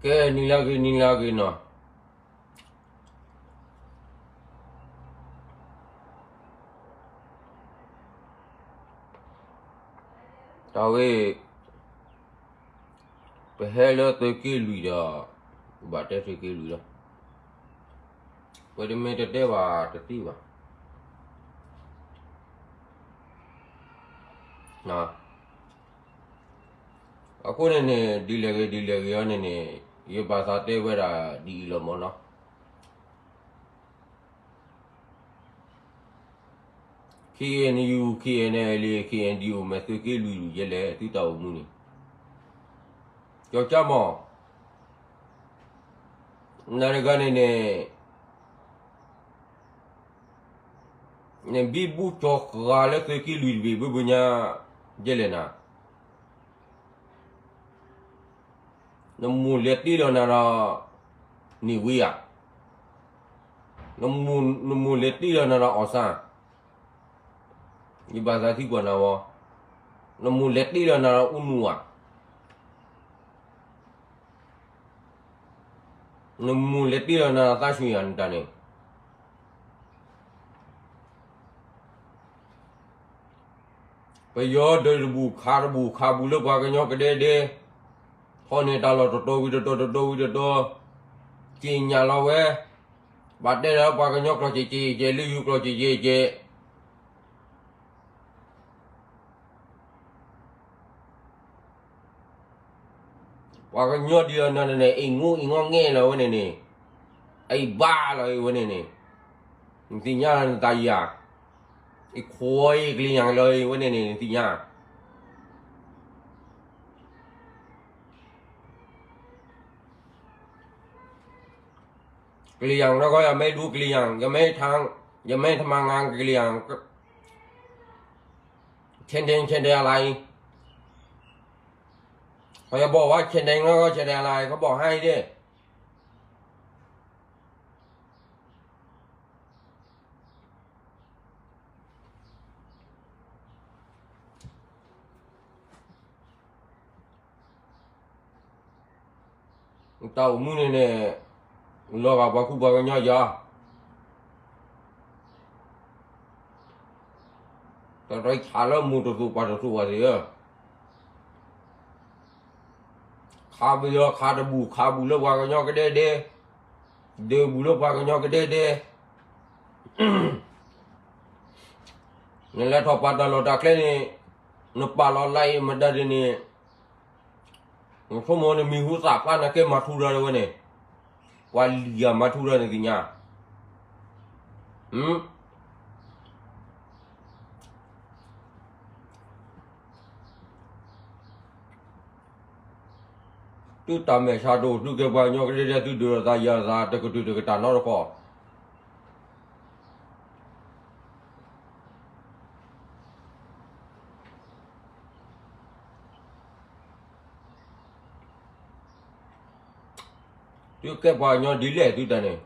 ကဲ နံၤလၢဂ့ၤ နံၤလၢဂ့ၤနီၤ. တၢ်ဝဲ ပဟဲလၢသုးက့လွံၢ်ဒီး ဘၣ်တဲသုးက့လွံၢ်လီၤ. ပတမ့ၢ်တတဲဘၣ်တသ့ဘၣ်. အဃိန့ၣ်န့ၣ် ဒ်လဲၣ်ဂ့ၤ ဒ်လဲၣ်ဂ့ၤအံၤန့ၣ်န့ၣ် ယဘၣ်သးတဲဝဲဒၣ်ဒ်အံၤလီၤမၢ်နီၤ. KNU, KNLA, KNDO မ့ၢ်သုးက့လွံၢ်ဒုးယဲလဲၣ် သုတၢ်အိၣ်မူန့ၣ် ကၠီကၠၢမၢ် နၤတဂၤန့ၣ်န့ၣ် နဘံဘူကၠီဃာ်လၢသုးက့လွံၢ်တဘ့ၣ်ဘၣ်ဘၣ်ညါ ယဲလဲၣ်နၤ. နမိၢ်လဲၤတ့လီၤနၤဒီး န့ၢ်ဝံဧါ. နမိၢ်လဲၤတ့လီၤနၤဒီးအီၣ်စၣ်. ယဘၣ်သးသံကွၢ်နၤဝဲ, နမိၢ်လဲၤတ့လီၤနၤဒီးအူနူဧါ. နမိၢ်လဲၤတ့လီၤနၤဒီးသးဆူၣ်ယၤနတၢ်န့ၣ် ပယီၤဒၢးတဘူၣ်ခးတဘူၣ်ခးဘူးလၢပှၤကညီကဒဲဒဲ, ထီၣ်န့ၢ်တၢ်လီၢ်တတီၤဝံၤတတီၤတတီၤဝံၤတတီၤ, က့ညၣ်လီၤဝဲ, ဘၣ်တဲလၢပှၤကညီကျိာ်စဲးကဲးကဲး လၢယိၤကျိာ်စဲးကဲးကဲး ပှၤကညီဒ်အံၤနၤန့ၣ် အ့ၣ်ငိအ့ၣ်ငီငဲလီၤဝဲန့ၣ်န့ၣ်, အအံၤဘၣ်လီၤအံၤဝဲန့ၣ်န့ၣ်, နသ့ၣ်ညါနသးယၤ, အခွဲးအံၤကလံၤယၤလီၤအံၤဝဲန့ၣ်န့ၣ် နသ့ၣ်ညါ ကလံၤယၤနီၢ်ကီၢ် ယမ့ၢ်ဒူကလံၤယၤ, ယမ့ၢ်ထ, ယမ့ၢ်ထမၤငါကလံၤယၤ, ဆဲးဒဲးဆဲးဒဲးလၢအံၤ, ပှၤယဘီၣ်ဝဲဆဲးဒဲးနီၢ်ကီၢ်ဆဲးဒဲးလၢအံၤ ကဘီၣ်ဟါအံၤဒၣ် တၢ်အိၣ်မူန့ၣ်န့ၣ်, လီၤဂာ်ပှၤကူပှၤကညီယၤ, တၢ်တခးလၢမူတသိးပှၤတသိးဘၣ်သ့ၣ်ဧၢ, ခးပယီၤခးတဘူၣ်ခးဘူးလၢပှၤကညီကဒဲဒဲ, ဒၢးဘူးလၢပှၤကညီကဒဲဒဲ နလဲၤထီၣ်ပာ်တၢ်လီၢ်တၢ်ကျဲန့ၣ်, နပာ်လီၤလၢအံၤမတၤဒ်န့ၣ်, နဆိကမိၣ်နမံၤဟူသၣ်ဖျါနကဲမၤထူရၤဝဲန့ၣ်, ပှၤလံၤယၤမၤထူရၤန့ၣ်သ့ၣ်ညါ, သုတၢ်မဲာ်ဆှးဒိၣ် သုကဲပှၤကညီကဒဲဒဲ သုဒုးလိာ်သးယၤသး တကတုာ်တကတၢၢ်နီတခီ သုကဲပှၤကညီဒ်လဲၣ်သုတၢ်န့ၣ်,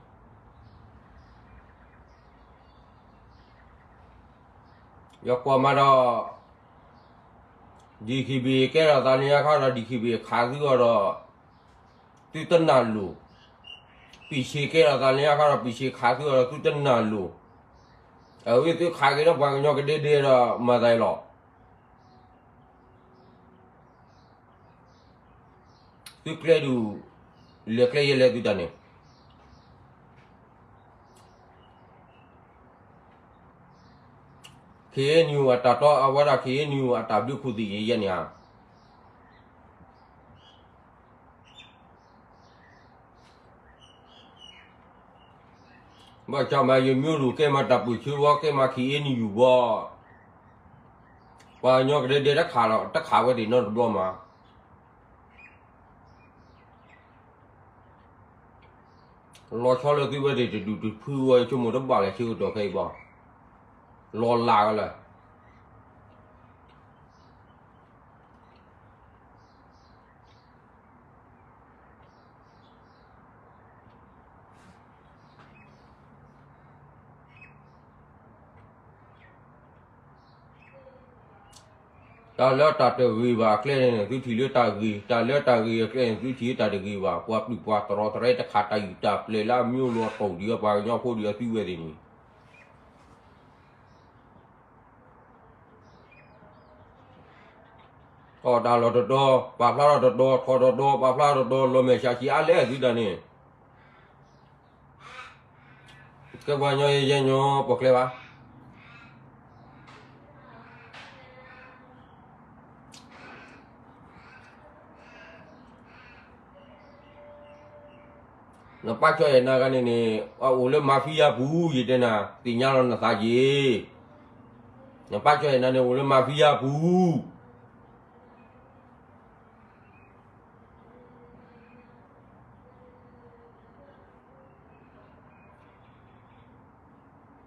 ယကွၢ်မးဒီး DKBA ကဲထီၣ်သးလၢညါခါဒီး DKBA ခးသုအီၤဒီး သုတနၢ်လိၤ, ပံၣ်ဆ့းကဲထီၣ်သးလၢညါခါဒီး ပံၣ်ဆ့းခးသုအီၤဒီး သုတနၢ်လိၤ, အဝဲသုခးက့ၤဒီးပှၤကညီကဒဲဒဲဒီး မၤသးအံၤလီၤ. သုကျဲဒုး လဲၤကျဲယဲလဲၣ်သုတၢ်န့ၣ်, KNU အတၢ်တီအဝဲဒၣ် KNU အတၢ်ဘျုးခိၣ်သ့ၣ်ယဲယဲန့ၣ်ဧါ. ဘၣ်ဆၣ်မး ယမ့ၢ်လူၤကဲမးတၢ်ပၢၢ်ဆၢဝဲ ကဲမး KNU ဘီ, ပှၤကညီကဒဲဒဲတခးလီၤ တခးဝဲသ့ၣ်နီတဘျီမး, လီၤဆီလၢသုဝဲသ့ၣ်တဒူၣ်တဖုဝဲ ဆိကမိၣ်တဘၣ်လဲၣ် ဆၢကတီၢ်ခဲအံၤဘီ, လီၤလးဝဲလၢ တၢ် တၢ်လၢတၢ်တဂ့ၤဘၣ်အကျဲန့ၣ် သုထံၣ်လၢတၢ်ဂ့ၤ, တၢ်လၢတၢ်ဂ့ၤအကျဲန့ၣ် သုထံၣ်လၢတၢ်တဂ့ၤဘၣ်. ပှၤပျုၢ်ပှၤတရီတရဲတခါ တၢ်ယူၢ်တၢ်ပျဲၢ်လၢအမံၤလိၤအတီၢ်ဒံးအီၤ ပှၤကညီဖိဒံးအီၤသုဝဲသ့ၣ်န့ၣ် ထီၣ်တၢ်လီၢ်တတီၤ ပာ်ဖျါထီၣ်တတီၤ, ထီၣ်တတီၤ ပာ်ဖျါထီၣ်တတီၤ, လီၤမဲာ်ဆှးဆံးအါလဲၣ်သုတၢ်န့ၣ် ကဲပှၤကညီယဲၢ်ညီ ပှၤကျဲဘၣ်. နပၢ်ကၠီၣ်အဲၣ်နၤဂၤန့ၣ်န့ၣ် အအိၣ်လၢ mafia ပူၤ ယတဲနၤ သ့ၣ်ညါလီၤနသးက့ၤ. နပၢ်ကၠီၣ်အဲၣ်နၤန့ၣ် အိၣ်လၢ mafia ပူၤ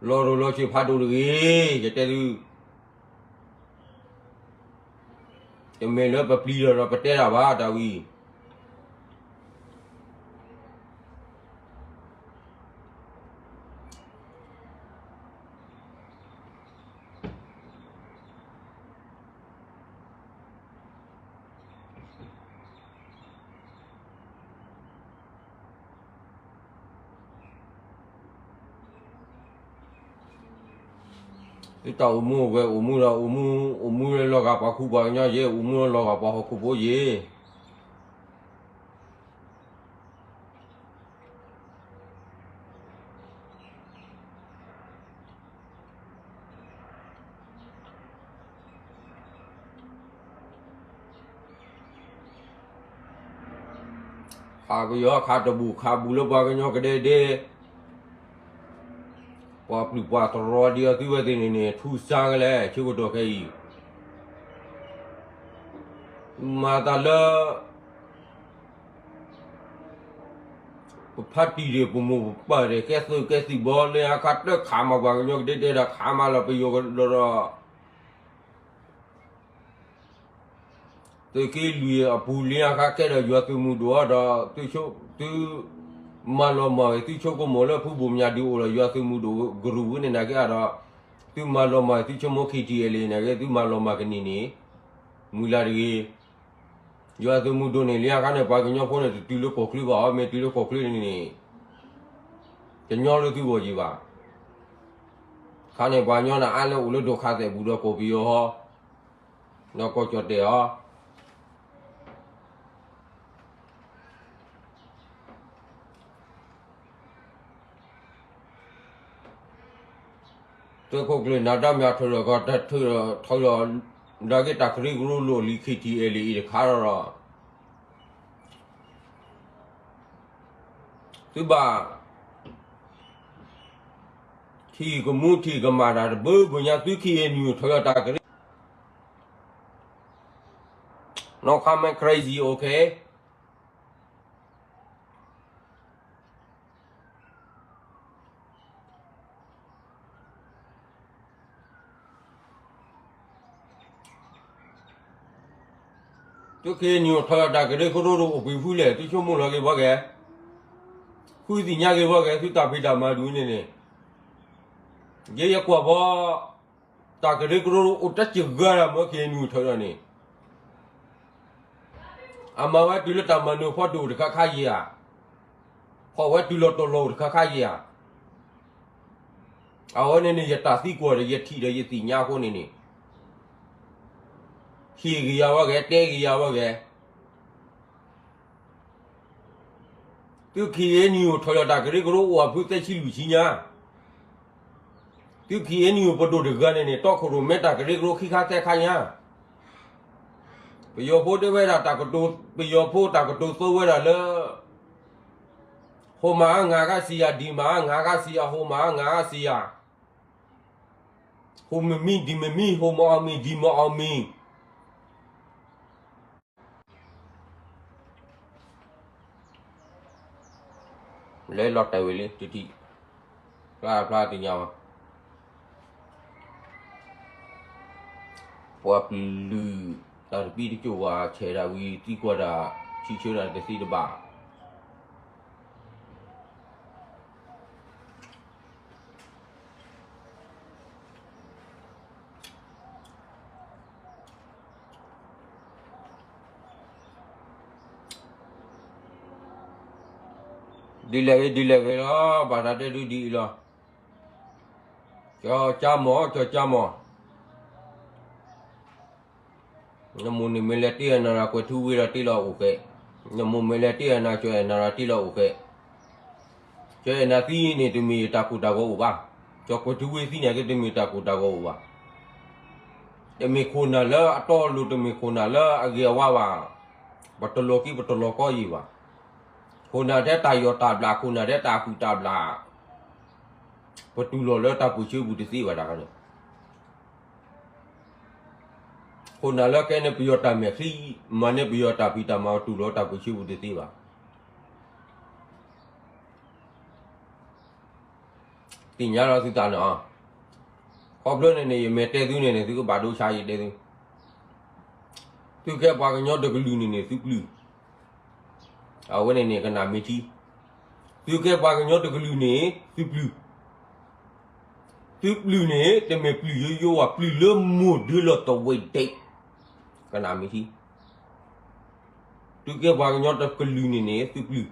လီၤရိၤလီၤဆံးဖးဒိၣ်တဂ့ၤ, ယတဲသု, တမ့ၢ်လၢပပျံၤဒီးဒီးပတဲတၢ်ဘၣ် တၢ်ဝံၤ သုတၢ်အိၣ်မူအိၣ်ဂဲၤ အိၣ်မူဒီး အိၣ်မူ အိၣ်မူလၢလီၤဂာ်ပှၤခူပှၤကညီယ့ၣ်, အိၣ်မူလၢလီၤဂာ်ပှၤဟီၣ်ခိၣ်ဖိယ့ၣ် ခးပယီၤခးတဘူၣ် ခးဘူၣ်လၢပှၤကညီကဒဲကဒဲ, ပှၤပျုၢ်ပှၤတရီဒံးအီၤသုဝဲသ့ၣ်န့ၣ်န့ၣ် ထူစါကလဲၣ် ဆၢကတီၢ်ခဲအံၤ မၤသးလၢ ပဖါတံၢ်ဒီး ပမိၢ်ပပၢ်ဒီး ကဲသုးကဲသံၣ်ဘီ လၢအခါတခးမၤပှၤကညီကဒဲကဒဲဒီး ခးမၤလီၤပယီၤကဒီးဒီး သုးက့လွံၢ်အပူၤလံအခါ ကဲဒီးယွၤသုးမုၢ်ဒိၣ်အီၤဒီး သု သုမၤလီၤမၢ်ဂ့ၤ သုဆိကမိၣ်လၢဖုဘိၣ်မၠးဒုးအိၣ်ဒီးယွၤသုးမုၢ်ဒိၣ်ကရူၢ်ဝဲန့ၣ်နာ်က့ဒီး သုမၤလီၤမၢ်ဂ့ၤ သုဆိကမိၣ် KTLA န့ၣ်ဂ့ၤ သုမၤလီၤမၢ်ကန့ၢ်န့ၣ် မုၢ်လၢ်တဂ့ၤ ယွၤသုးမုၢ်ဒိၣ်န့ၣ်လံအခါန့ၣ် ပှၤကညီဖိန့ၣ် တတုၤလၢကီၢ်ချၢဘၣ်အီၤ မ့ၢ်တုၤလၢကီၢ်ချၢန့ၣ်န့ၣ် တညီလၢသုဂီၢ်ယံၤဘၣ်. ခါန့ၣ်ပှၤကညီန့ၣ် အါလၢအိၣ်လၢဒိၣ်ခါသဲးပူၤဒီးကီၢ်ပယီၤဟီ ဒီးကီၢ်ကၠီၣ်တဲၣ်ဟီ သုးခိၣ်ကျၢၢ်နၤဒါမၠးထၢၣ်ဒီးကီၢ်တၢ်ထၢၣ်ဒီးထီၣ်လီၤ ဒီးက့ၤတၢ်ကရၢကရိလိာ်လံ KTLA အံၤတခါဒီး သုဘၣ် ထံၣ်ကမူထံၣ်ကမၣ်တၢ်တဘျီဘျီညါ သု KNU ထီၣ်လီၤတၢ်ကရၢ No comment crazy, okay? သု KNU ထီၣ်လီၤတၢ်ကရၢကရိဒီးအိၣ်ပှဲၤဖုလဲၣ် သုဆိကမိၣ်လီၤက့ၤဘၣ်ကဲ ဃုသ့ၣ်ညါက့ၤဘၣ်ကဲ သုတၢ်ဖံးတၢ်မၤဒုးန့ၣ်န့ၣ် ယဲယကွၢ်ဘၣ် တၢ်ကရၢကရိအိၣ်တၢ်စှၤဂၤလၢမ့ၢ် KNU ထီၣ်လီၤန့ၣ် အမၤဝဲတုၤလၢတၢ်မၤနၢၤဖီတိၣ်တခါခါယံၤဧါ, ဖီၣ်ဝဲတုၤလီၤတီၤလီၤတခါခါယံၤဧါ, အဝဲန့ၣ်န့ၣ် ယတၢ်သံကွၢ်ဒီး ယထံၣ်ဒီးယသ့ၣ်ညါအဃိန့ၣ်န့ၣ် ဟ့ၣ်က့ၤယၤဝဲဂဲၤ တဲက့ၤယၤဝဲဂဲၤ သု KNU ထီၣ်လီၤတၢ်ကရၢကရိအိၣ်အဖုသၢဆံလွံၢ်ဆံညါ, သု KNU ပဒိၣ်တဂၤန့ၣ်န့ၣ် တီခိၣ်ရိၣ်မဲတၢ်ကရၢကရိခံခါသၢခါညါ, ပယီၤဖိတဲဝဲဒၣ်တၢ်ကတိၤ ပယီၤဖိတၢ်ကတိၤသိဝဲဒၣ်လၢ ဟိမၤအါငါကါစံယၤ ဒံမၤအါငါကါစံယၤ ဟိမၤအါငါကါစံယၤ, ဟိမမံ ဒံမမံ ဟိမအီမံ ဒံမအီမံ လဲၤလီၤတဲာ်ဝဲလံ တထံၣ် ဖျါဖျါတညါဝဲ ပှၤပျုၢ် တၢ်တပံတကၠိၢ်ဝဲ ဆဲးဒၣ်ဝံၤ သံကွၢ်တၢ် ထံၣ်ဆၢတၢ်တသ့တဘၣ် ဒ်လဲၣ်ဂ့ၤ ဒ်လဲၣ်ဂ့ၤလီၤ, ဘၣ်သးတဲသုဒ်အံၤလီၤ. ကၠီကၠါမီၢ် ကၠီကၠါမီၢ်, နမိၢ်န့ၣ်မ့ၢ်လဲၤတ့ၢ်အနၤဒီး ကွဲၤထူဝ့ဒီးတ့ၢ်လီၤအိၣ်ဃဲ, နမိၢ်မ့ၢ်လဲၤတ့ၢ်အနၤ ကၠီအဲၣ်နၤဒီးတ့ၢ်လီၤအိၣ်ဃဲ, ကၠီအဲၣ်နၤသံန့ၣ် တမ့ၢ်ယတၢ်ကိၢ်တၢ်ဂီၤအိၣ်ဘၣ်, ကၠီကွဲၤထူဝ့သံန့ၣ်က့ တမ့ၢ်တၢ်ကိၢ်တၢ်ဂီၤအိၣ်ဘၣ်. တမ့ၢ်ခိၣ်နၢ်လၢအတီအလိၤ တမ့ၢ်ခိၣ်နၢ်လၢအဂ့ၤအဝါဘၣ်, ပတလီၤက့ ပတလီၤကီယံာ်ဘၣ်. ခိၣ်နၢ်ထဲတၢ်ယီၢ်တၢ်ဘျၣ် ခိၣ်နၢ်ထဲတၢ်ဟုၣ်တၢ်ဘျၣ်, ပတူၢ်လိာ်လၢတၢ်ပၢၢ်ဆၢပူၤတသ့ဘၣ်တခါန့ၣ်, ခိၣ်နၢ်လၢကဲန့ၣ်ပယီၤတၢ်မဲာ်ချံ, မၤန့ၢ်ပယီၤတၢ်ဖံးတၢ်မၤ တူၢ်လိာ်တၢ်ပၢၢ်ဆၢပူၤတသ့ဘၣ်. သ့ၣ်ညါလီၤသုသးန့ၣ်, ခီဖျိန့ၣ်န့ၣ် ယမ့ၢ်တဲသုန့ၣ်န့ၣ် သုကဘၣ်ဒိဆါယတဲသု, သုကဲပှၤကညီတကလုာ်န့ၣ်န့ၣ် သုပျုၢ်, အဝဲန့ၣ်န့ၣ် ကနၣ်မ့ၢ်ထံ, သုကဲပှၤကညီတကလုာ်န့ၣ် သုပျုၢ်, သုပျုၢ်န့ၣ် တမ့ၢ်ပျုၢ်ယိယိဘၣ်, ပျုၢ်လၢမိၢ်ဒၢလီၤတဝဲဒဲး, ကနၣ်မ့ၢ်ထံ, သုကဲပှၤကညီတကလုာ်န့ၣ်န့ၣ် သုပျုၢ်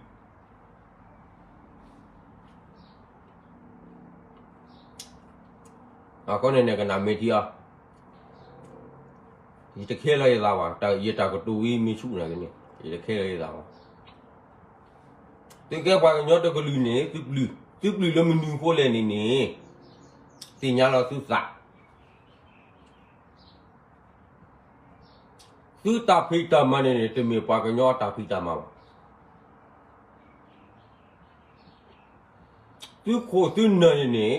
အဃိန့ၣ်န့ၣ် ကနၣ်မ့ၢ်ထံအီၤ, ယတခဲလၢာ်ယသးဘၣ်, ယတၢ်ကတိၤဝံၤမ့ၢ်ဆူၣ်န့ၣ်န့ၣ် ယတခဲလၢာ်ယသးဘၣ်. သုကဲပှၤကညီတကလုာ်န့ၣ် သုပျုၢ်, သုပျုၢ်လၢမနုၤအဃိလဲၣ်န့ၣ်န့ၣ်, သ့ၣ်ညါလီၤသုသး သုတၢ်ဖံးတၢ်မၤန့ၣ်န့ၣ် တမ့ၢ်ပှၤကညီအတၢ်ဖံးတၢ်မၤဘၣ်. သုခိၣ်သုနၢ်န့ၣ်န့ၣ်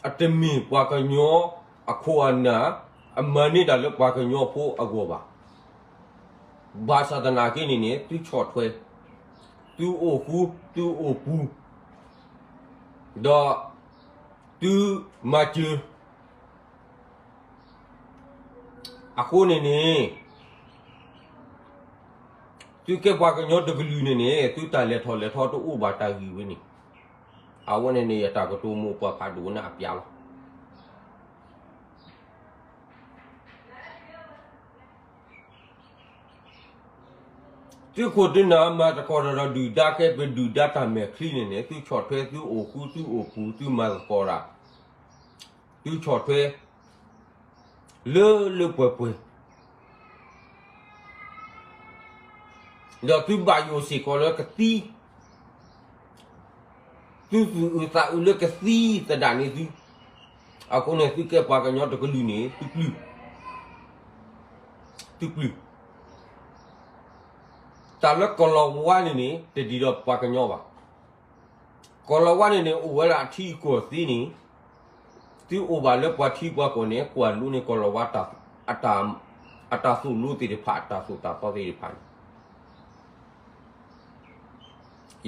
အတမ့ၢ်ပှၤကညီအခိၣ်အနၢ် အမၤန့ၢ်တၢ်လၢပှၤကညီဖိအဂီၢ်ဘၣ်. ဘၣ်ဆၣ်သနာ်က့န့ၣ်န့ၣ် သုဆီၣ်ထွဲ, သုအိၣ်ဃူ, သုအိၣ်ပူၤ, ဒီးသုမၤစၢၤ အဃိန့ၣ်န့ၣ် သုကဲပှၤကညီတကလုာ်န့ၣ်န့ၣ် သုတၢ်လဲၤထီၣ်လဲၤထီတအိၣ်ဘၣ်တၢ်ဂ့ၢ်ဝဲန့ၣ်, အဝဲန့ၣ်န့ၣ် ယတၢ်ကတိၤမိၢ်ပှၢ်ဖးဒိၣ်န့ၣ်အပျးလီၤ. သုခိၣ်သုနၢ်မၤသကိးတၢ်ဒီးဒုၣ်ဒါ ကဲပဒုၣ်ဒါတၢ်မဲာ်ချံန့ၣ်န့ၣ် သုဆီၣ်ထွဲ သုအိၣ်ဃူ သုအိၣ်ပူၤ သုမၤသကိးတၢ်, သုဆီၣ်ထွဲ လၢလၢပှဲၤပှဲၤ ဒီးသုဘၣ်ယိၣ်စ့ၢ်ကီးလၢကသံ, သုသူၣ်အုးသးအုးလၢကသံသဒၣ်န့ၣ်သု, အဃိန့ၣ် သုကဲပှၤကညီတကလုာ်န့ၣ် သုပျုၢ်, သုပျုၢ်, တၢ်လၢကီၤလၤဝါန့ၣ်န့ၣ် တဒ်ဒီးပှၤကညီဘၣ်. ကီၤလၤဝါန့ၣ်န့ၣ် အိၣ်ဝဲဒၣ်အထံအကီၢ်သ့န့ၣ်, သုအိၣ်ဘၣ်လၢပှၤထံပှၤကီၢ်န့ၣ် ကွၢ်လိန့ၢ်ကီၤလၤဝါ အတၢ်သိၣ်လိသ့ၣ်တဖၣ် အတၢ်သိၣ်တၢ်သီသ့ၣ်တဖၣ်န့ၣ်,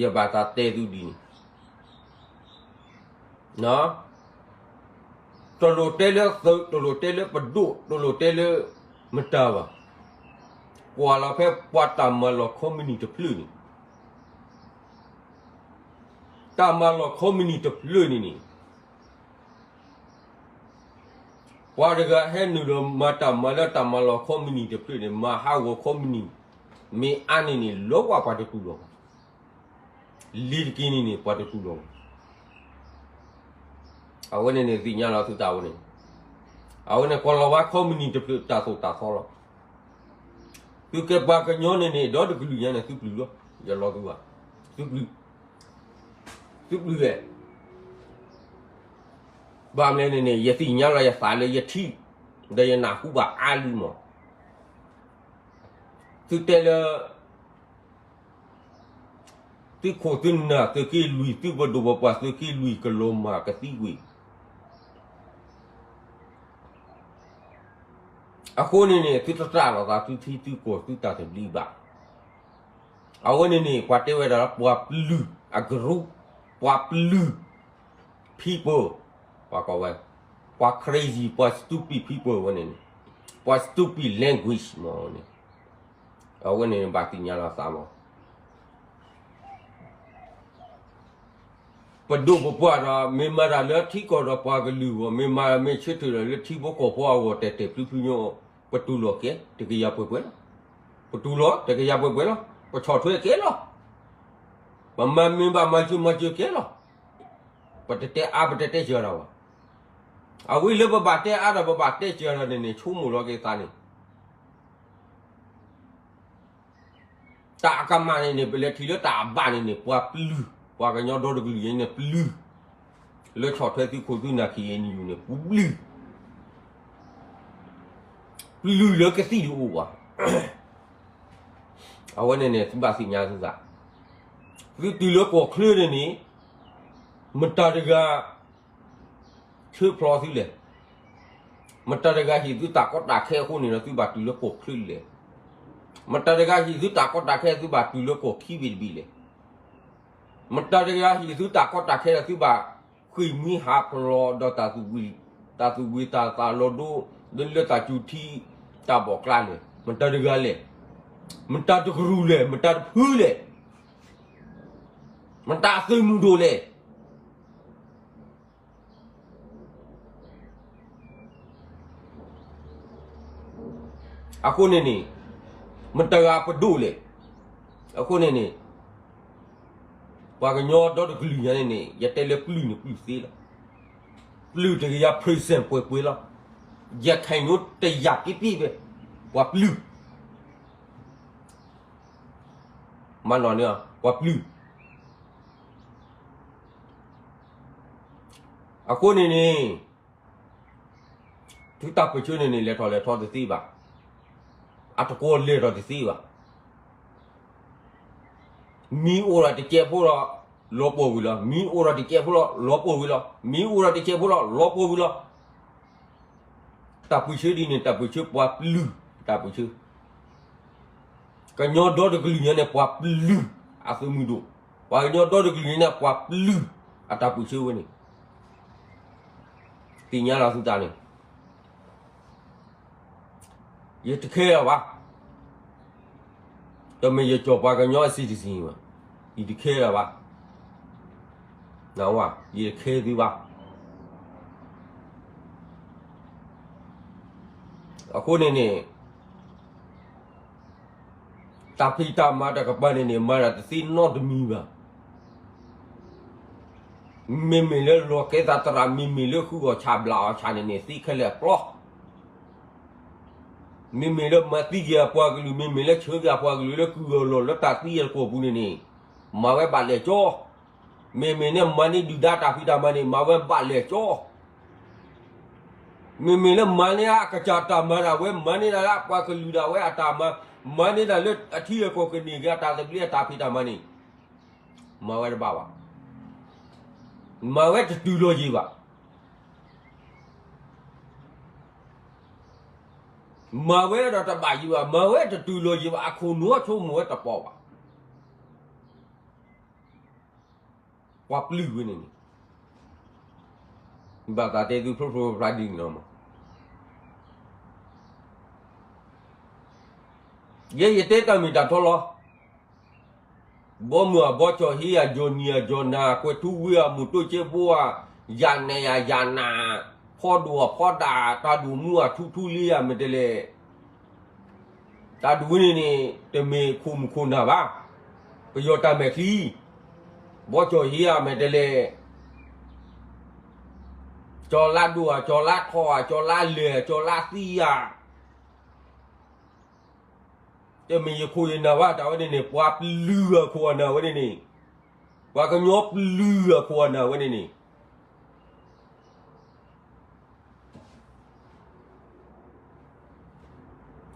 ယဘၣ်သးတဲသုဒ်န့ၣ်, တလိၣ်တဲလၢသုး, တလိၣ်တဲလၢပဒိၣ်, တလိၣ်တဲလၢမတၤဘၣ်, ကွၢ်လီၤဖဲပှၤတၢ်မၤလီၢ်ခီမနံၣ်တဖျၢၣ်န့ၣ် တၢ်မၤလီၢ်ခီမနံၣ်တဖျၢၣ်န့ၣ်န့ၣ်, ပှၤတဂၤဟဲနုာ်လီၤမၤတၢ်မၤလၢတၢ်မၤလီၢ်ခီမနံၣ်တဖျၢၣ်န့ၣ် မၤဟးဂီၤခီမနံၣ်, မ့ၢ်အါန့ၢ်န့ၣ် လၢပှၤပှၤတတူၢ်လိာ်ဘၣ်, လ့ၤတက့ၤန့ၣ်န့ၣ် ပှၤတတူၢ်လိာ်ဘၣ်. အဝဲန့ၣ်န့ၣ်သ့ၣ်ညါလီၤသုသးဝဲန့ၣ်, အဝဲန့ၣ်ကီၤလၤဝါခီမနံၣ်တဖျၢၣ်တၢ်သိၣ်တၢ်သီလီၤ. သုကဲပှၤကညီန့ၣ်န့ၣ် ဒီတကလုာ်ညါန့ၣ် သုပျုၢ်လီၤ, ယလီၤသုဘၣ်, သုပျုၢ်, သုပျုၢ်ဝဲ, ဘၣ်မနုၤန့ၣ်န့ၣ် ယသ့ၣ်ညါလီၤယသးလၢယထံၣ်, ဒီးယနၢ်ဟူဘၣ်အါလံမး, သုတဲလၢ သုးခိၣ်သုးနၢ်သုးက့လွံၢ် သုးပဒိၣ်ပပှၢ်သုးက့လွံၢ် ကလီၤမၢ်ကသံကွံာ်, အဃိန့ၣ်န့ၣ် သုတတၢ်လီၤသးသုထံသုကီၢ်သုတၢ်သဘျ့ဘၣ်. အဝဲန့ၣ်န့ၣ် ပှၤတဲဝဲဒၣ်လၢပှၤပျုၢ် အကရူၢ်, ပှၤပျုၢ် people, ပှၤကိးဝဲ, ပှၤ crazy, ပှၤ stupid people ဝဲန့ၣ်န့ၣ်, ပှၤ stupid language မ့ၢ်န့ၣ်, အဝဲန့ၣ်ဘၣ်သ့ၣ်ညါလီၤသးမး. ပဒိၣ်ပပှၢ်ဒီး မ့ၢ်မၤတၢ်လၢထံကီၢ်ဒီးပှၤကလုာ်အဂီၢ်, မ့ၢ်မၤမ့ၢ်ဆၢထၢၣ်ဒီးလၢထံဖိကီၢ်ဖိအဂီၢ် တဲာ်တဲာ်ဖျုဖျုညိ, ပတူၢ်လိာ်ကဲ တကယၤပှဲၤပှဲၤလီၤ. ပတူၢ်လိာ် တကယၤပှဲၤပှဲၤလီၤ. ပဆီၣ်ထွဲကဲလီၤ. ပမၤမ့ၢ်ဘၣ်မၤစၢၤမၤစၢၤကဲလီၤ. ပတတဲအါပတတဲစှၤတၢ်ဘၣ်. အဝဲလၢပဘၣ်တဲအါဒီးပဘၣ်တဲစှၤတၢ်န့ၣ်န့ၣ် ဆိကမိၣ်လီၤက့ၤသးန့ၣ် တၢ်အကမၣ်န့ၣ်န့ၣ် ပလဲၤထံၣ်လၢတၢ်အဘၣ်န့ၣ်န့ၣ် ပှၤပျုၢ်, ပှၤကညီဒီတကလုာ်အံၤန့ၣ်ပျုၢ်, လၢဆီၣ်ထွဲသုးခိၣ်သုးနၢ်ခံအံၤန့ၣ်ယူၢ်န့ၣ် ပျုၢ်, ပျုၢ်လၢကသံၣ်တအိၣ်ဘၣ်. အဝဲန့ၣ်န့ၣ် သုဘၣ်သ့ၣ်ညါသုသး, သုတုၤလၢကီၢ်ချၢန့ၣ်န့ၣ် မတၤတဂၤ ဆၢဖျိသုလဲၣ်. မတၤတဂၤဟ့ၣ်သုတၢ်ကီတၢ်ခဲအဃိန့ၣ်ဒီး သုဘၣ်တုၤလၢကီၢ်ချၢလဲၣ်. မတၤတဂၤဟ့ၣ်သုတၢ်ကီတၢ်ခဲ သုဘၣ်တုၤလၢကီၢ်ခံဘ့ၣ်တဘ့ၣ်လဲၣ်. မတၤတဂၤဟ့ၣ်သုတၢ်ကီတၢ်ခဲဒီး သုဘၣ်ဃ့ၢ်မှံဟးဖျိးဒီးတၢ်သူၣ်ဝံၤ, တၢ်သူၣ်ဝံၤတၢ်သးလီၤဒိ လၢတၢ်စူၤထံ တၢ်ဘီၣ်ကျါလဲၣ်. မတၤတဂၤလဲၣ်. မတၤတကရူၢ်လဲၣ်, မတၤတဖုလဲၣ်. မတၤအသုးမုၢ်ဒိၣ်လဲၣ်. အဃိန့ၣ်န့ၣ် မတၤတဂၤပဒိၣ်လဲၣ်. အဃိန့ၣ်န့ၣ် ပှၤကညီဒီတကလုာ်ညါန့ၣ်န့ၣ် ယတဲလၢပျုၢ်န့ၣ်ပျုၢ်သ့လီၤ. ပျုၢ်တကယၤ percent ပှဲၤပှဲၤလီၤ. ယခဲအံၤတယၤက့ပ့ၢ်ဖဲ ပှၤပျုၢ် မၤနီၣ်န့ၣ် ပှၤပျုၢ်. အဃိန့ၣ်န့ၣ် သုတၢ်ပၢၢ်ဆၢန့ၣ်န့ၣ် လဲၤထီၣ်လဲၤထီတသ့ဘၣ်. အတကွီၢ်လဲၤထီၣ်တသ့ဘၣ်. မ့ၢ်အိၣ်ဒီးတကဲးဖိဒီး လီၤပှီၢ်ဝံၤလီၤ. မ့ၢ်အိၣ်ဒီးတကဲးဖိလီၤ လီၤပှီၢ်ဝံၤလီၤ. မ့ၢ်အိၣ်ဒီးတကဲးဖိလီၤ လီၤပှီၢ်ဝံၤလီၤ. တၢ်ပၢၢ်ဆၢဒ်န့ၣ် တၢ်ပၢၢ်ဆၢပှၤပျုၢ် တၢ်ပၢၢ်ဆၢ ကညီဒီတကလုာ်ညါန့ၣ် ပှၤပျုၢ်အသုးမုၢ်ဒိၣ်, ပှၤကညီဒီတကလုာ်ညါန့ၣ် ပှၤပျုၢ်အတၢ်ပၢၢ်ဆၢဝဲန့ၣ် သ့ၣ်ညါလီၤသုသးန့ၣ် ယတခဲလၢာ်ဘၣ်. တမ့ၢ်ယကၠီၣ်ပှၤကညီအ citizen ဘၣ်, ယတခဲလၢာ်ဘၣ်. ယတခဲသုဘၣ်. အဃိန့ၣ်န့ၣ် တၢ်ဖံးတၢ်မၤတကပၤန့ၣ်န့ၣ် မၤတၢ်တသ့နီတမံၤဘၣ်. မ့မ့ၢ်လၢလီၤကဲသးသရၣ်, မ့မ့ၢ်လၢဃုအီၣ်ဆၣ်ဘျၣ်အီၣ်ဆၣ်န့ၣ်န့ၣ် သ့ခဲလၢာ်အကျီ. မ့မ့ၢ်လၢမၤသံက့ၤအပှၤကလုာ်, မ့မ့ၢ်လၢဆှၢက့ၤအပှၤကလုာ်လၢကုၢ်အလီၢ်လၢတၢ်သံအတကွီၢ်ပူၤန့ၣ်န့ၣ် မၤဝဲဘၣ်လဲၣ်ကၠီ. မ့မ့ၢ်န့ၣ်မၤန့ၢ်ဒုၣ်ဒါတၢ်ဖံးတၢ်မၤန့ၣ် မၤဝဲဘၣ်လဲၣ်ကၠီ. မ့မ့ၢ်လၢမၤန့ၢ်အကစၢ်တၢ်မၤဒၣ်ဝဲ, မၤန့ၢ်ဒၣ်လၢအပှၤကလုာ်ဒၣ်ဝဲအတၢ်မၤ, မၤန့ၢ်ဒၣ်လၢအထံအကီၢ်ကန့ၢ်က့ၤအတၢ်သဘျ့အတၢ်ဖံးတၢ်မၤန့ၣ် မၤဝဲတဘၣ်ဘၣ်. မၤဝဲတတုၤလီၤယံၤဘၣ်. မၤဝဲဒီးတဘၣ်ယံၤဘၣ်, မၤဝဲတတုၤလီၤယံၤဘၣ်, အခိၣ်နူာ်ဆိကမိၣ်ဝဲတပီၢ်ဘၣ်. ပှၤပျုၢ်ဝဲန့ၣ်န့ၣ် ဘၣ်သးတဲသုဖျိဖျိဖျါဒ်န့ၣ်လီၤမး. ယဲယတဲတၢ်မ့ၢ်တၢ်တီလီၤ. ဘီမုၢ်အဘီကၠီၣ်ဟံးဧါ, ကၠီၣ်နံၤဧါ, ကၠီၣ်နၤ, ကွဲၤထူဝ့ဧါ, မိၢ်တိစ့ဖိဧါ, ယၤနဲၣ်ဧါ, ယၤနး, ဖီဒိၣ်အဖီဒၣ်, တၢ်ဒိၣ်မူအထူထူလံဧါ, မ့ၢ်တဲလဲၣ်. တၢ်ဒိၣ်ဝဲန့ၣ်န့ၣ် တမ့ၢ်ခိၣ်မုၣ်ခိၣ်နၢ်ဘၣ်. ပယီၤတၢ်မဲာ်ချံ, ဘီကၠီၣ်ဟံးဧါ, မ့ၢ်တဲလဲၣ်. ကၠီလါဒိၣ်ဧါ, ကၠီလါထီဧါ, ကၠီလါလဲၢ်, ကၠီလါသံဧါ. တမ့ၢ်ယခိၣ်ယနၢ်ဘၣ်, တၢ်ဝဲန့ၣ်န့ၣ် ပှၤပျုၢ်အခိၣ်အနၢ်ဝဲန့ၣ်န့ၣ်, ပှၤကညီပျုၢ်အခိၣ်အနၢ်ဝဲန့ၣ်န့ၣ်.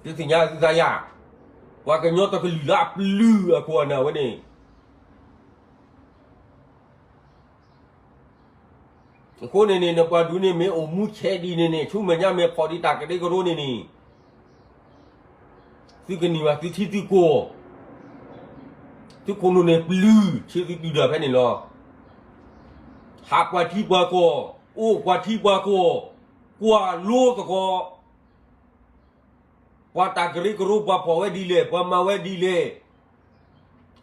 သုသ့ၣ်ညါသုသးယါ, ပှၤကညီတကလုာ်လၢအပျုၢ်အခိၣ်အနၢ်ဝဲန့ၣ်. အဃိန့ၣ်န့ၣ် နပှၤဒုးန့ၣ်မ့ၢ်အိၣ်မူဆဲးဒ်န့ၣ်န့ၣ်, ဆူမဲာ်ညါမ့ၢ်ဖီၣ်ဒံးတၢ်ကရၢကရိန့ၣ်န့ၣ်, သုကန့ၢ်ဘၣ်သုထံသုကီၢ်, သုခိၣ်နူာ်န့ၣ်ပျုၢ်ဆံသုတုၤဒၣ်ဖဲန့ၣ်လီၤ. ဟးပှၤထံပှၤကီၢ်, အိၣ်ပှၤထံပှၤကီၢ်, ကွၢ်လိသကိး ပှၤတၢ်ကရၢကရိ ပှၤဖီၣ်ဝဲဒ်လဲၣ်, ပှၤမၤဝဲဒ်လဲၣ်,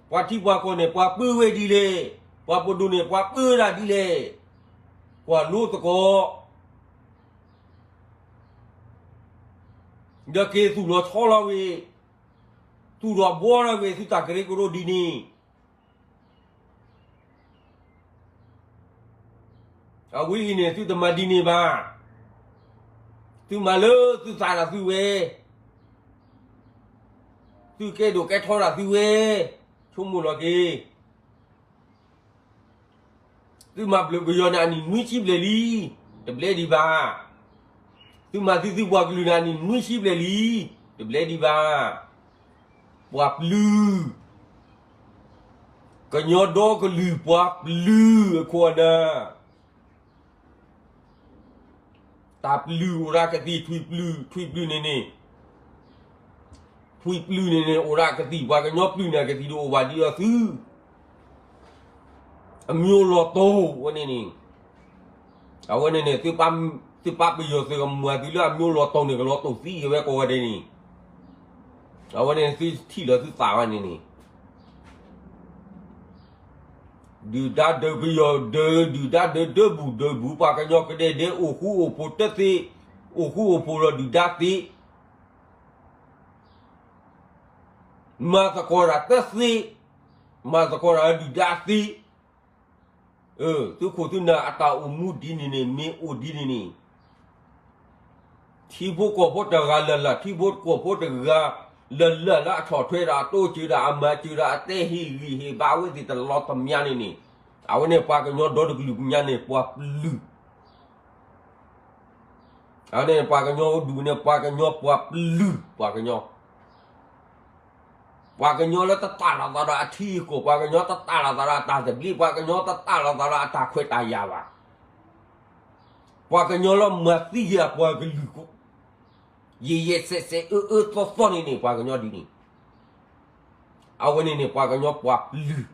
ပှၤထံပှၤကီၢ်န့ၣ် ပှၤပၢဝဲဒ်လဲၣ်, ပှၤပဒိၣ်န့ၣ် ပှၤပၢတၢ်ဒ်လဲၣ်, ကွၢ်လိသကိး, ဒီးက့ၤသူၣ်လီၤဆီလီၤဝဲ, သူၣ်လီၤဘှီလီၤဝဲ သုတၢ်ကရၢကရိဒ်န့ၣ်, အဝဲအံၤန့ၣ် သုတမၤဒ်န့ၣ်ဘၣ်. သုမၤလၢသုသးဒီးသုဝဲ, သုကဲဒိၣ်ကဲထီဒီးသုဝဲ, ဆိကမိၣ်လီၤက့ၤ. သုမၤဘျုးပယီၤန့ၣ် အနံၣ်နွံဆံဘျဲၣ်လံ, တဘျဲဒံးဘၣ်. သုမၤသုသုပှၤကလုာ်န့ၣ် အနံၣ်နွံဆံဘျဲၣ်လံ, တဘျဲဒံးဘၣ်. ပှၤပျုၤ, ကညီဒီကလုာ်ပှၤပျုၤအခိၣ်အနၢ် တၢ်ပျုၤအိၣ်ဒၣ်ကသံၣ်, ထွံၣ်ပျုၤ, ထွံၣ်ပျုၤန့ၣ်န့ၣ်, ထွံၣ်ပျုၤန့ၣ်န့ၣ် အိၣ်ဒၣ်ကသံၣ်, ပှၤကညီပျုၤန့ၣ် ကသံၣ်ဒိၣ်အိၣ်ဘၣ်ဒ်အီၤသု အမျိုးလီၤတိၢ်ဝဲန့ၣ်န့ၣ်, အဝဲန့ၣ်န့ၣ် သုပၢ်ပယီၤသုးကမၤသုလၢအမျိုးလီၤတိၢ်န့ၣ် ကလီၤတိၢ်သံက့ၤဝဲကိးဂၤဒဲးန့ၣ်, အဝဲန့ၣ်သုထံၣ်လီၤသုသးဝဲန့ၣ်န့ၣ် ဒုၣ်ဒါဒုးပယီၤဒုး, ဒုၣ်ဒါဒုးဒုးဘူးဒုးဘူး, ပှၤကညီကဒဲဒဲအိၣ်ဃူအိၣ်ဖိးတသ့, အိၣ်ဃူအိၣ်ဖိးဒီးဒုၣ်ဒါသ့, မၤသကိးတၢ်တသ့, မၤသကိးတၢ်ဒုၣ်ဒါသ့, သုခိၣ်သုနၢ်အတၢ်အိၣ်မူဒ်န့ၣ်န့ၣ် မ့ၢ်အိၣ်ဒ်န့ၣ်န့ၣ် ထံဖိကီၢ်ဖိတဂၤလၢ်လၢ်, ထံဖိကီၢ်ဖိတဂၤလၢ်လၢ်လၢအဆီၣ်ထွဲဒီးအတိစၢၤဒီးအမၤစၢၤဒီးအတဲဟ့ၣ်ဂံၢ်ဟ့ၣ်ဘါအဝဲသ့ၣ်တလီၤတမံၤန့ၣ်န့ၣ်, အဝဲန့ၣ်ပှၤကညီဒီတကလုာ်ညါန့ၣ် ပှၤပျုၤ, အဝဲန့ၣ်ပှၤကညီဒူၣ်န့ၣ် ပှၤကညီပှၤပျုၤ, ပှၤကညီ ပှၤကညီလၢတတၢ်လီၤသးဒီးအထံအကီၢ်, ပှၤကညီတတၢ်လီၤသးဒီးအတၢ်သဘျ့, ပှၤကညီတတၢ်လီၤသးဒီးအတၢ်ခွဲးတၢ်ယာ်ဘၣ်. ပှၤကညီလၢမၤသံက့ၤအပှၤကလုာ်, ယဲၢ်ယဲၢ်ဆဲးဆဲးအၢအၢသီသီန့ၣ်န့ၣ် ပှၤကညီဒ်န့ၣ်, အဝဲန့ၣ်န့ၣ် ပှၤကညီပှၤပျုၤ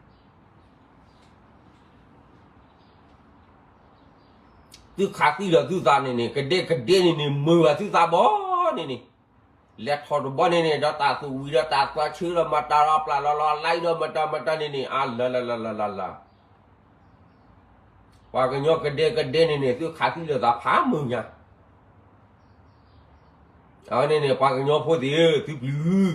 သုခးသံလီၤသုသးန့ၣ်န့ၣ် ကဒဲကဒဲန့ၣ်န့ၣ် မုာ်ဘၣ်သုသးဘီန့ၣ်န့ၣ်, လဲၤထီၣ်တဘီန့ၣ်န့ၣ် ဒီးတၢ်သူၣ်ဝံၤဒီးတၢ်သးဆၢဒီးမတၤဒီးပျၢ်လီၤလီၤ အလဲဒီးမတၤမတၤန့ၣ်န့ၣ် အလၢလၢလၢလၢလၢလၢ ပှၤကညီကဒဲကဒဲန့ၣ်န့ၣ် သုခးသံလီၤသးဖးမုာ်ညါ, အဝဲန့ၣ်န့ၣ် ပှၤကညီဖိသ့ၣ်ဧၢ သုပျုၤ,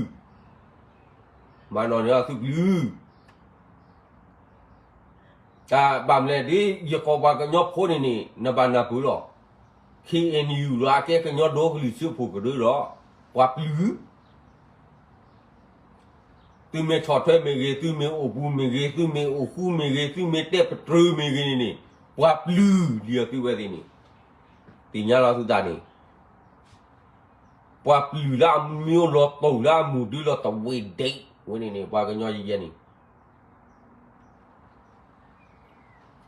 မၤနီၣ်န့ၣ်သုပျုၤ တၢ်ဘၣ်မလဲၣ် ဒ်ယကိးပှၤကညီဖိန့ၣ်န့ၣ် နဘၣ်နၢ်ပၢၢ်လီၤ, ခ့ၣ်အဲၣ်ယူၣ်ဒီးအကဲကညီဒီကလုာ်စၢဖှိၣ်ကရၢဒီး ပှၤပျုၤ, သုမ့ၢ်ဆီၣ်ထွဲမ့ၢ်ဂ့ၤ, သုမ့ၢ်အိၣ်ဘူးမ့ၢ်ဂ့ၤ, သုမ့ၢ်အိၣ်ဃူမ့ၢ်ဂ့ၤ, သုမ့ၢ်တဲပတြၢၤမ့ၢ်ဂ့ၤန့ၣ်န့ၣ် ပှၤပျုၤလံအသုဝဲသ့ၣ်န့ၣ်, သ့ၣ်ညါလီၤသုသးန့ၣ် ပှၤပျုၤလၢအမံၤလီၤတိၢ်လၢအမူၤဒုလီၤတဝ့ၢ်ဒဲးဝဲန့ၣ်န့ၣ် ပှၤကညီယဲယဲန့ၣ်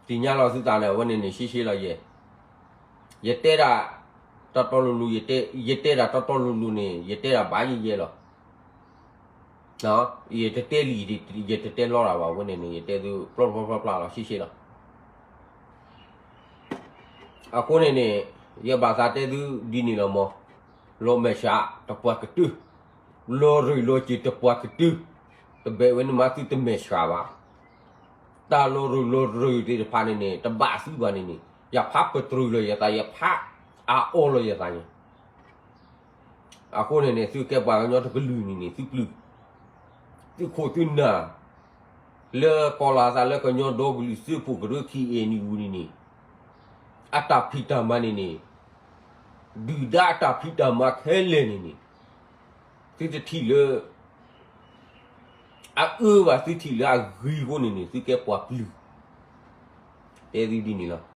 သ့ၣ်ညါလီၤသုသးန့ၣ် အဝဲန့ၣ်န့ၣ်ရှဲရှဲလီၤယဲ, ယတဲဒၣ် တီတီလိၤလိၤ, ယတဲဒၣ်တီတီလိၤလိၤန့ၣ် ယတဲဒၣ်ဘၣ်ယဲယဲလီၤ, ယတတဲလံ, ယတတဲလီၤတၢ်ဘၣ် အဝဲန့ၣ်န့ၣ် ယတဲသု ပျီပျီပျီပျီလီၤ ရှဲရှဲလီၤ အဃိန့ၣ်န့ၣ် ယဘၣ်သးတဲသုဒ်န့ၣ်လီၤမး, လီၤမဲာ်ဆှးတပှၤကတၢၢ်, လီၤရၢၢ်လီၤစၢၤတပှၤကတၢၢ်, တဘၣ်ဝဲန့ၣ်မးသုတမဲာ်ဆှးဘၣ်, တၢ်လီၤရၢၢ်လီၤရၢၢ်သ့ၣ်တဖၣ်န့ၣ်န့ၣ် တဘၣ်သုဘၣ်န့ၣ်န့ၣ် ယဖးပတြၢၤလီၤယသး ယဖးအအီလီၤယသးန့ၣ် အဃိန့ၣ်န့ၣ် သုကဲပှၤကညီတကလုာ်န့ၣ်န့ၣ် သုပျုၤ, သုခိၣ်သုနၢ် လၢကီၢ်လီၤသးလၢကညီဒီကလုာ်စၢဖှိၣ်ကရၢ ခ့ၣ်အဲၣ်ယူၣ်န့ၣ်န့ၣ် အတၢ်ဖံးတၢ်မၤန့ၣ်န့ၣ် ဒုၣ်ဒါအတၢ်ဖံးတၢ်မၤခဲလၢာ်န့ၣ်န့ၣ် သုတထံၣ်လၢ အအၢဘၣ် သုထံၣ်လၢအဂ့ၤအဃိန့ၣ်န့ၣ် သုကဲပှၤပျုၤ, တဲသုဒ်န့ၣ်လီၤ.